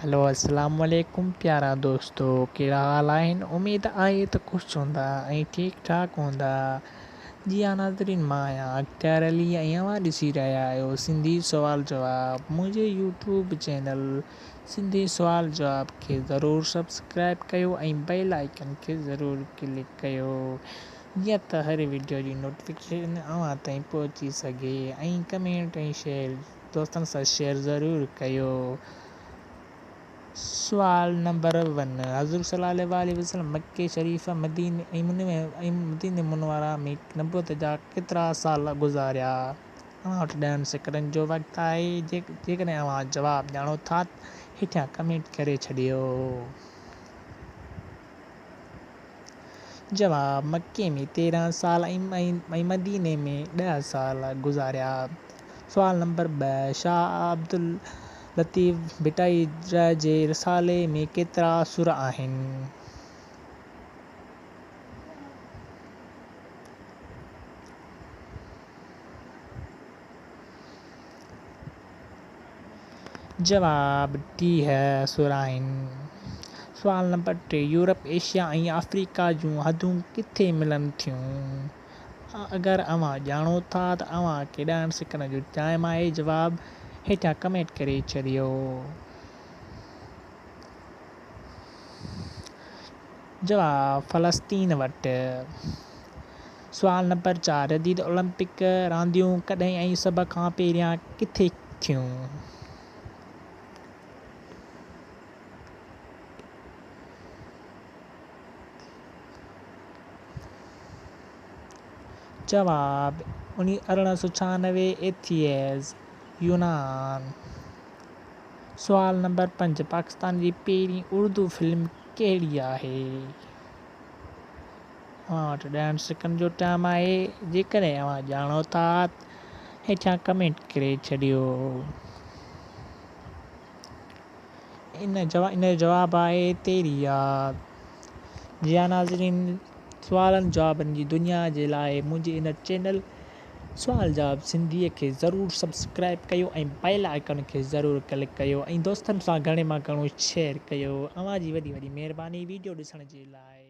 هلو اسلام عليڪم پيارا دوستو ڪهڙا حال آهن اميد آهي ته خوش هوندا ۽ ٺيڪ ٺاڪ هوندا. جي ها ناظرين مان آهيان اختيار علي ۽ اوهان ڏسي رهيا آهيو سنڌي سوال جواب منهنجي يوٽيوب چينل سنڌي سوال جواب کي ضرور سبسڪرائب ڪيو ۽ بيل آئيڪن کي ضرور ڪلڪ ڪيو جيئن ته هر وڊيو جي نوٽيفڪيشن اوهان تائين پهچي سگهي ۽ ڪمينٽ ۽ شيئر دوستن سان شيئر ضرور ڪيو. سوال نمبر ون، حضور صلي الله عليه وسلم مڪي شريف مديني ۽ مديني منوره ۾ نبوت جا ڪيترا سال گذاريا؟ اوهان وٽ ڏهن سيڪنڊن جو وقت آهي، جيڪڏهن اوهان جواب ڄاڻو ٿا هيٺيان ڪمينٽ ڪري ڇڏيو. جواب، مڪي ۾ 13 سال ۽ مديني ۾ 10 سال گذاريا. سوال نمبر 2، شاهه عبداللطيف ڀٽائي رح جي رسالي ۾ ڪيترا سر آهن؟ جواب، 30 سر آهن. سوال نمبر 3، يورپ، ايشيا ۽ آفريڪا جون حدون ڪٿي ملن ٿيون؟ اگر اوهان ڄاڻو ٿا ته اوهان کي ڏهن سيڪنڊن جو ٽائيم آهي جواب هيٺيان ڪمينٽ ڪري ڇڏيو. جواب، فلسطين وٽ. سوال نمبر 4، جديد اولمپڪ رانديون ڪڏهن ۽ سڀ کان پهريان ڪٿي ٿيون؟ جواب، 1896 ايٿينز، يونان. سوال نمبر 5، پاڪستان جي پهرين اردو فلم ڪهڙي آهي؟ اوهان وٽ ڏهن سيڪنڊ جو ٽائيم آهي، جيڪڏهن اوهان ڄاڻو ٿا هيٺيان ڪمينٽ ڪري ڇڏيو. ان جو جواب آهي تيري ياد. جي ها ناظرين سوالن جوابن جي دنيا جي لاء منهنجي ان چينل سوال جواب سنڌي کي ضرور سبسڪرائب ڪيو ۽ بيل آئيڪن کي ضرور ڪلڪ ڪيو ۽ دوستن سان گهڻي مان گهڻو شيئر ڪيو. اوهان جي وڏي وڏي مهرباني ويڊيو ڏسڻ جي لاء.